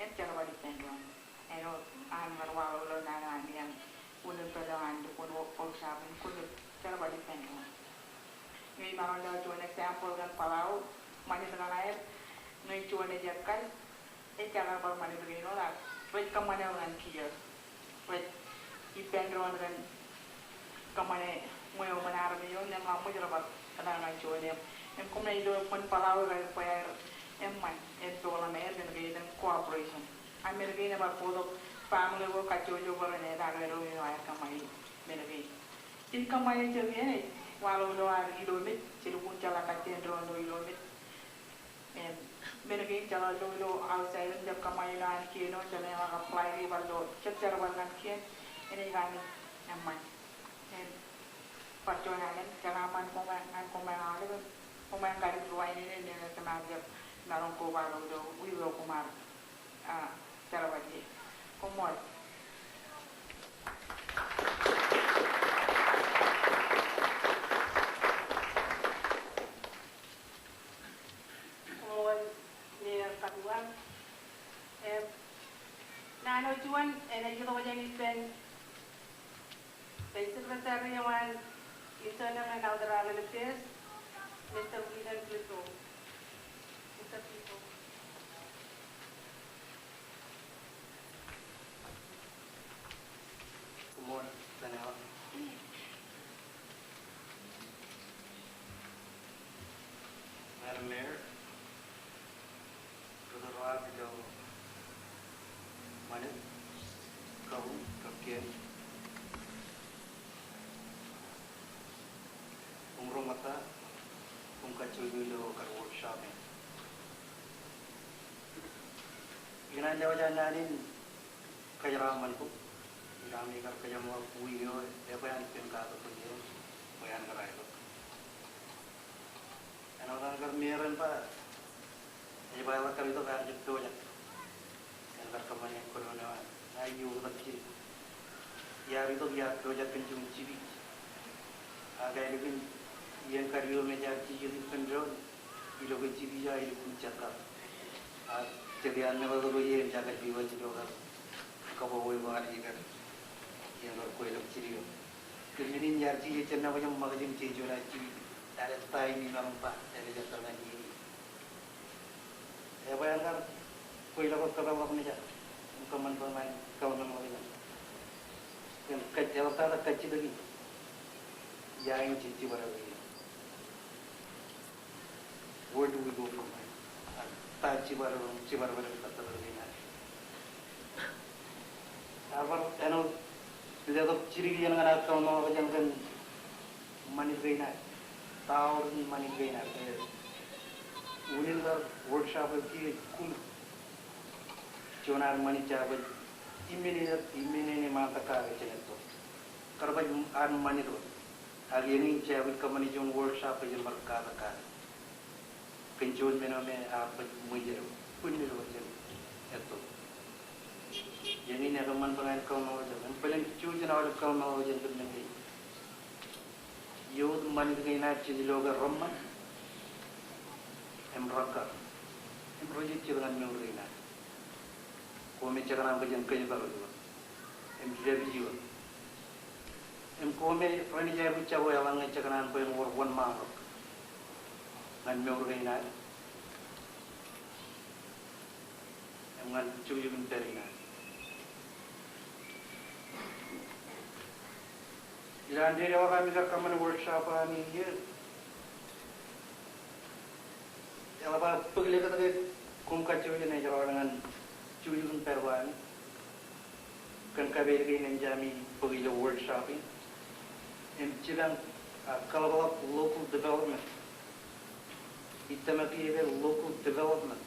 im jerbal ippān doon. Āinwōt an kar Maroñ lewōj juon example kōn Palau, ṃanit kaṇ aer, ñe juon ej ekkar, ejjeḷọk bar ṃanit kein wōt ak rej kōṃṃane wōt ñan kiiō. Rej ippān doon kōn kōṃṃane ṃweo ṃōn armej eo, im ḷak ṃōj rebar kōṇaan ñan juon eṃ. Im koṃ naaj lo bwe Palau eo aer bwe aer eṃṃan, en peḷḷọk aer men kein im cooperation. A men kein ebar bōktok family ko kajjojo bwe ren etal eddo eo aer kōṃṃani men kein. Im kōṃṃane jet iien ej waḷọk ilo ad ilomej, jelukkuun jeḷak kajjien doon ilo ilomej. Im men kein jeḷak lo ilo outside im jab kōṃṃan ilo an kien eo, jenaaj ḷak apply ke bar lo jet jerbal ñan kien, enaaj kanooj eṃṃan. Im bar juon alen, jenaaj ṃan koṃ ñan koṃ aolep, koṃ kadik ruwainene, im enaaj jab maroñ koba ilo wiik eo koṃ ar, ah, jerbal ie. Koṃṃool. Koṃṃool Mayor Katuak. Im naan eo juon enaaj itok jān ippān the Secretary eo an Internal and Outer Affairs, Mister William Pluto. Mister Pluto. Koṃṃool, Daniel. Madam Mayor, ri-tōl ro aō ilo ṃanit, kōḷmānḷọk, kien, koṃ ro ṃōtta, koṃ kajjojo ilo kar workshop in. Ikōṇaan lewōj an naan in kōjeraaṃṃan koṃ ilo ami kar kōjeṃḷọk wiik eo, ebwe an ippān katak ko iien, bwe an kar aetok. Āinwōt an kar Mayor en ba, ej ba eḷak kar itok ear jab pojak. En kar kōṃṃane kōnono eo an, ña ij oktak jidik. Iar itok iar pojak kōn juon jipij. Ak ālikin iien kadiwōj me jaar jijet ippān doon, ilo ke jipij eo ej lukkuun jekkar. Ak jet iar meḷeḷe ro ie im jekar diwōj ilo kar kōbōbwe ko ad ikar, iien kar kweilọk jidik eo. Kōn men in iar jijet jān nabōj im ṃōkaj im jeje juon jipij. Etal eo ta in imaroñ ba, etal eo jekkar ñan iien in. Ebwe an kar kweilọk kōpeḷḷọk mejān im kōṃṃan bōk ṃaan kōḷmānḷọkjeṇ. Kōn kōj eḷaptata kajjitōk in, ia in jej jibadwōj ie? Where do we go from here? Ak ta jibadwōj, jibadwōj in kōttōpar kein ad? Ear bar āinwōt letok jidik iien ñan ad kōḷmānḷọkjeṇ kōn ṃanit kein ad, ta aorōk in ṃanit kein ad, ke unin kar workshop eo kiiō ej kūr juon ad ṃanit jabōj, iminene, iminene ṃaantōk kake jān etto. Kar baj ad ṃanit wōt. Ak eñin jabōj kōṃṃane juon workshop bwe jen bar katak kake kōn juon men eo me ear baj ṃweied eo, bwinnid eo jān etto. Eñin ekōṃṃan bwe ñan kōḷmānḷọkjeṇ, im bōlen jujen aolep kōḷmānḷọkjeṇ kōn men kein. Iuṃwin ṃanit kein ad jej lo ke reṃṃan im rekkar im rejejjet ñan mour kein ad. Koṃ ej jekōṇaan bwe jen kōjparok wōt im dāpij wōt. Im koṃ ren ej aikuj jako eḷaññe jekōṇaan bwe en wōr wōnṃaanḷọk ñan mour kein ad im ñan jukjuk in pād in ad. Ilo an dedeḷọk ami kar kōṃṃane workshop eo ami iiō, eḷap aō bōk likūt ke koṃ kajjojo enaaj rọọl ñan jukjuk in pād ko ami kōn kapeel kein eñjami bōk ilo workshop in. Im jipañ, ah, kōḷapḷọk local development. Ij tōmak ie ke local development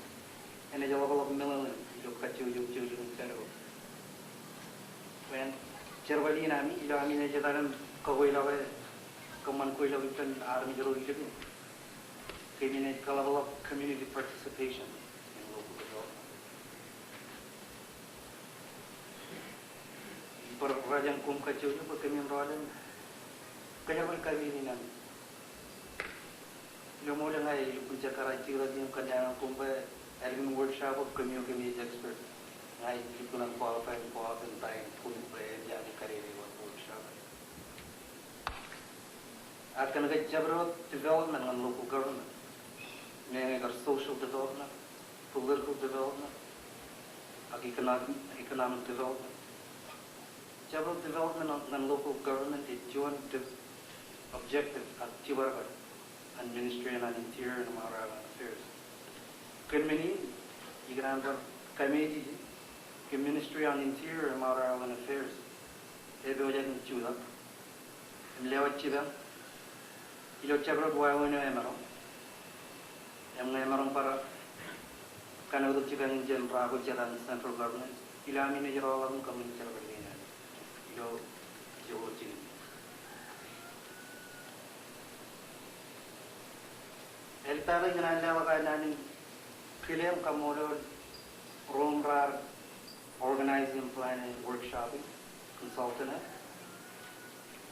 enaaj ḷapḷọk meḷeḷein ilo kajjojo jukjuk in pād ko. Bwe en jerbal in ami, ilo ami naaj etal im kakweilọk e, kōṃṃan kweilọk ippān armej ro ilikin, kōmij naaj kōḷapḷọk community participation in local development. Im bar rōjañ koṃ kajjojo bwe kōmin rọọl im kōjerbal kapeel in ami. Ilo ṃool ña ij lukkuun jekar aō jilkinḷọk im kōnnaan koṃ bwe ālikin workshop eo kōmij expert. Ña ij lukkuun unqualified im qualified im ta in koṃij bwe eñjami kadede wōt workshop. Ak kōnke jabdewōt development ñan local government, meñe kar social development, political development, ak economic, economic development. Jabdewōt development ñan local government ej juon de-, objective ak jibadbad an Ministry an Interior im Outer Island Affairs. Kōn men in, ikōṇaan bar kōmeejej ke Ministry an Interior im Outer Island Affairs epojak in jutak im lewōj jipañ ilo jabdewōt wāween eo emaroñ. Im ñe emaroñ bar kanooj jipañ in jān raar jet an central government, ilo ami naaj rọọlḷọk im kōṃṃan jerbal kein ilo ijo jikin. Āliktata ikōṇaan leḷọk aō naan in kile im kaṃṃoolol ro im raar organize im plan e workshop in, consultant eo.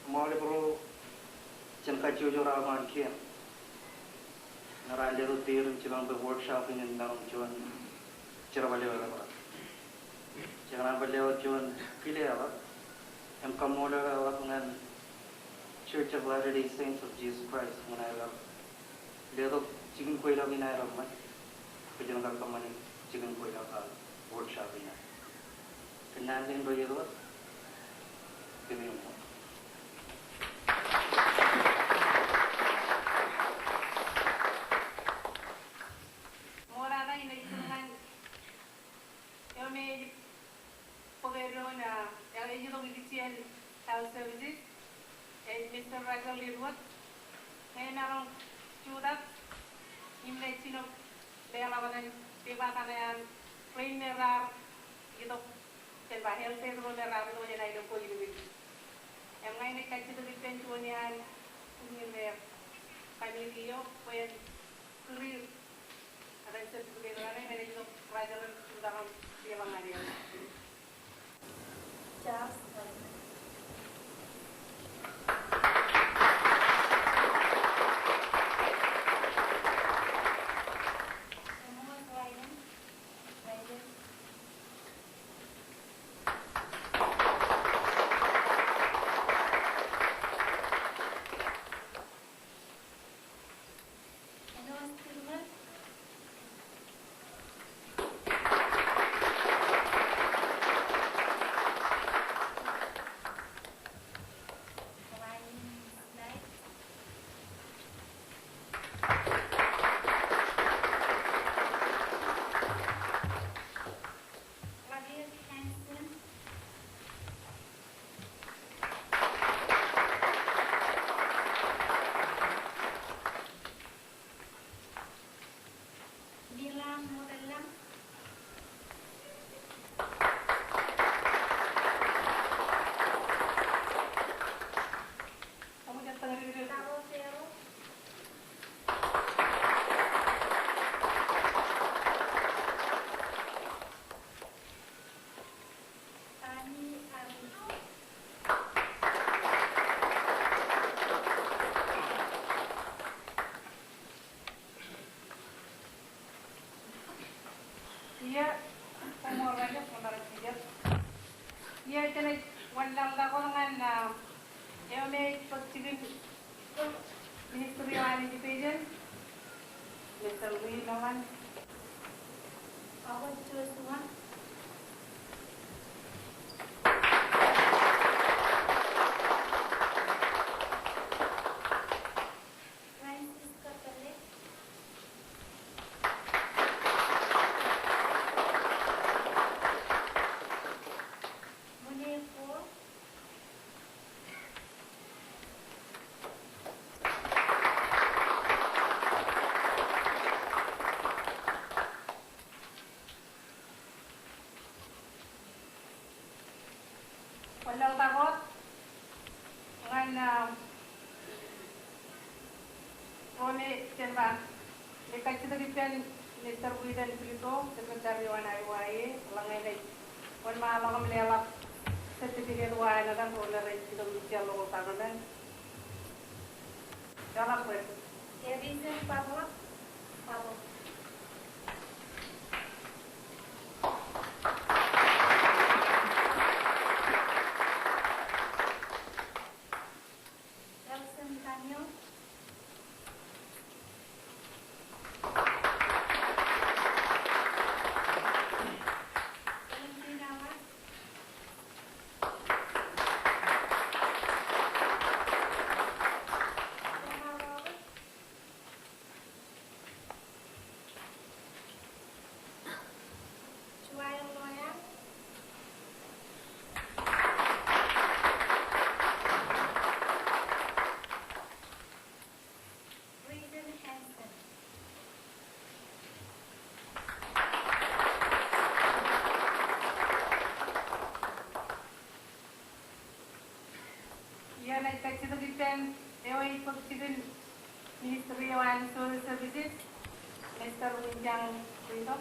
Im aolep ro jān kajjojo raar ba kien ñe raar letok date im jipañ bwe workshop in en maroñ juon jerbal eo eḷapḷọk. Ikōṇaan bar leḷọk juon kile ḷọk im kaṃṃoolol ḷọk ñan Church of Latter-day Saints of Jesus Christ ñan aer letok jikin kweilọk in aer ṃōj bwe jen kar kōṃṃane jikin kweilọk aō workshop in aō. Kōnnaan kein ro iiet wōt, kōmij ṃool. Ṃool eo aō ej ṃool ñan eo me ej bōk eddoin, ah, eo ej itok Ijsien Health Services, ej Mister Russell Ledward. Ñe emaroñ jutak im rej jino leḷọk ñan peba kaṇe an rein me raar itok jān ba health aid ro me raar itok jān aelōñ ko ilikin. Im ña inaaj kajjitōk ippān juon iaan kūrñin ro committee eo bwe en kūr er aō certificate eo aō im enaaj itok Russell im jutak im leḷọk ñan eō. Charles White. Thomas Ryan. Ryan. Milan Motelang. Taro Pero. Tani Ari. Iiō, koṃṃool raṇe, koṃṃool raṇe. Iiō, jenaaj wanlaḷtak wōt ñan, ah, eo me ej bōk jikin Ministry eo an Education, Mister Louis Melan. Robert Joshua. Francis Kapele. Mune Paul. Wanlaḷtak wōt ñan, ah, ro me jen ba, ij kajjitōk ippān Mister Widen Brito, Secretary eo an I O I A, eḷaññe enaaj wōnṃaanḷọk im leḷọk certificate eo an etan ro me rej itok Ijsien local government. Joḷọk bwe. Harrison Pablo. Pablo. Nelson Daniel. Social services, Mister Winjang Kuito.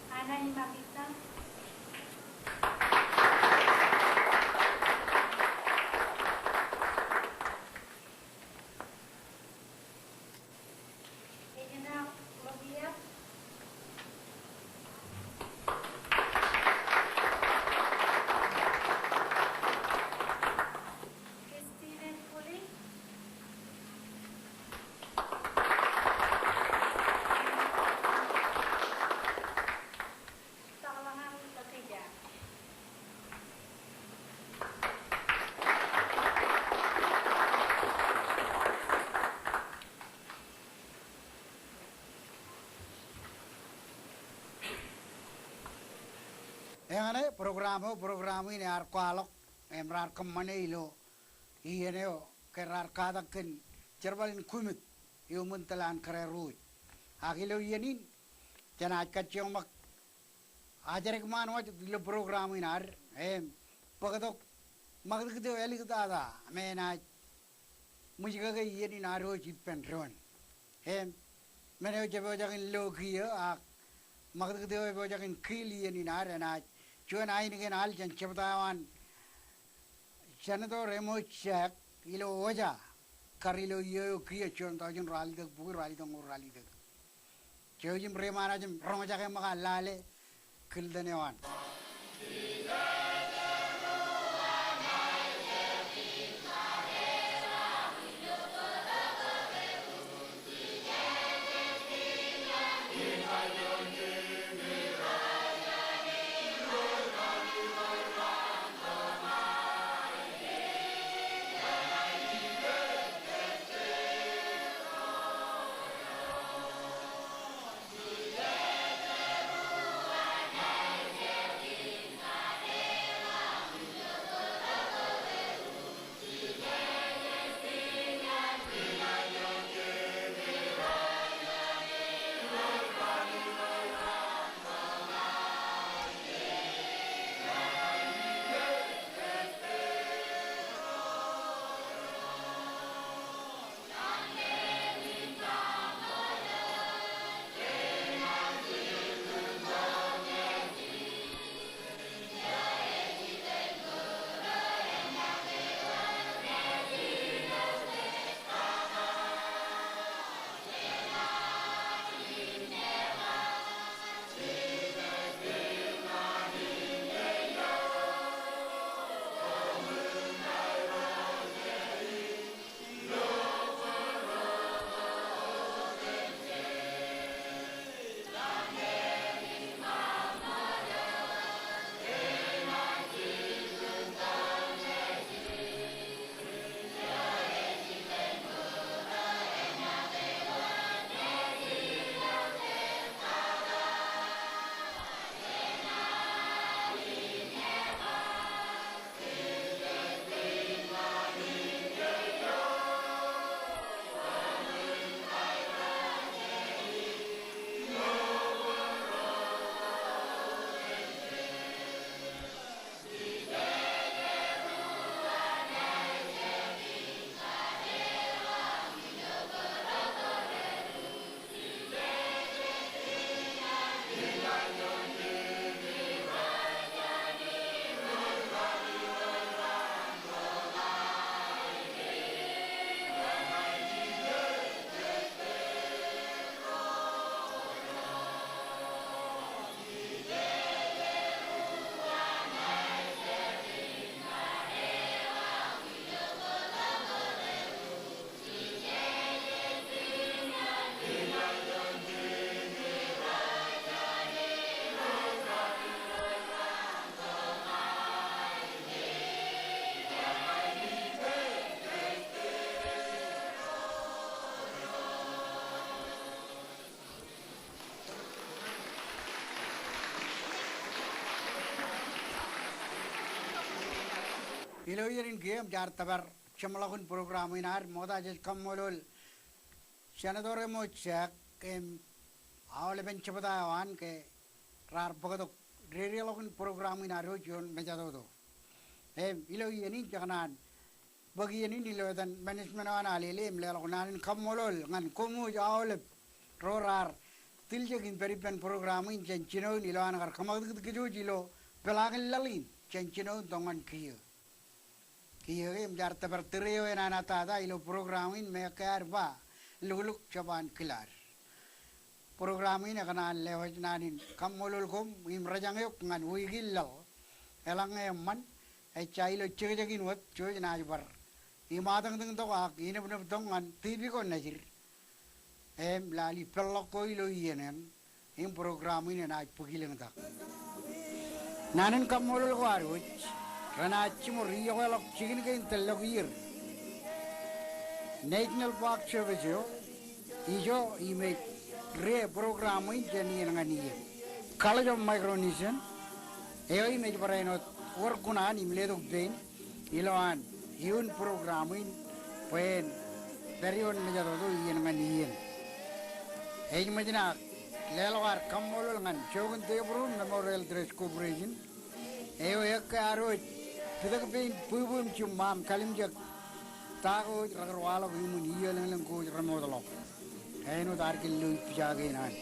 Ana Imabita. Ejena Lobia. Christine Puli. Eñṇe program eo, program in ear kwaḷọk im raar kōṃṃane ilo iien eo ke raar katak kōn jerbal in Kwimit eo ṃōn tōl an kōrā ruj. Ak ilo iien in jenaaj kajjioñ ṃōk ajri ṃaan wōj ilo program in ad im bōktok ṃakūtkūt eo āliktata me enaaj ṃwijkake iien in ad wōj ippān doon. Im men eo jepojak in lo kiiō ak ṃakūtkūt eo epojak in kiil iien in ad enaaj juon ainikien al jān jebta eo an Senator Amos Jack ilo oja kar ilo iiō eo kiiō juon taujin ralitōk bukwi ralitōk ñoul ralitōk. Jouj im reiṃaan aō jab roñjake ṃōk ad lale kilten eo an. Ilo iien in kiiō im jaar tōpar jeṃḷọkin program in ad, ṃokta jej kaṃṃoolol Senator Amos Jack im aolepen jebta eo an ke raar bōktok dedeḷọkin program in ad wōj ioon mejatoto. Im ilo iien in jekōṇaan bōk iien in ilo etan management eo an Alele im leḷọk naan in kaṃṃoolol ñan koṃ wōj aolep ro raar tiljek im pād ippān program in jān jinoin ilo an kar kōṃakūtkūt kōj wōj ilo peḷaakin laḷ in jān jinoin tok ñan kiiō. Kiiō ke im jaar tōpar tōre eo enañin ettata ilo program in me ekkā ad ba lukluk jab an kilaad. Program in ekōṇaan lewōj naan in kaṃṃoolol koṃ im rejañ eok ñan wiik in laḷ. Eḷaññe eṃṃan, ejja ilo jekjek in wōt jej naaj bar iṃaatōñtōñ tok ak inōpnōp tok ñan TV ko Nejid im lale peḷḷọk ko ilo iien eṇ im program in enaaj bōk ilōñtak. Naan in kaṃṃoolol ko ad wōj renaaj jiṃor iọkweḷọk jikin kein tōllọk ier National Park Service eo ijo im ej rie program in jān iien ñan iien. College of Micronesian eo im ej barāinwōt wōr kuṇaan im letok pein ilo an iuun program in bwe en pād ioon mejatoto iien ñan iien. Ej ṃōj naaj leḷọk ad kaṃṃoolol ñan Jochen Devereaux Memorial Trust Corporation eo ekkā ad wōj pitōk pein bwibwim jiṃṃa im kalimjek ta ko wōj rekar waḷọk iuṃwin iiō lōñlōñ ko wōj remootḷọk. Āinwōt ad kōn lo ipja kein an.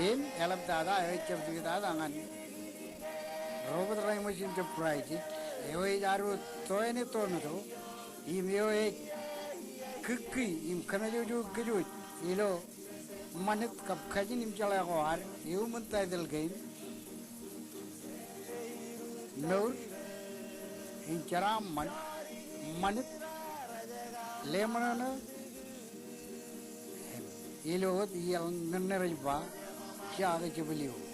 Im eḷaptata eo ej jab tikōtata ñan Robert Reimers Enterprises eo ej ad wōj toene tometo im eo ej kiki im kōmājojo kōj wōj ilo ṃanit kab kajin im jeḷā ko ad iuṃwin title kein mour in jeraaṃṃan ṃanit leṃōṇōṇō ilo wōt iaḷ ṇe rej ba jake jepel eo.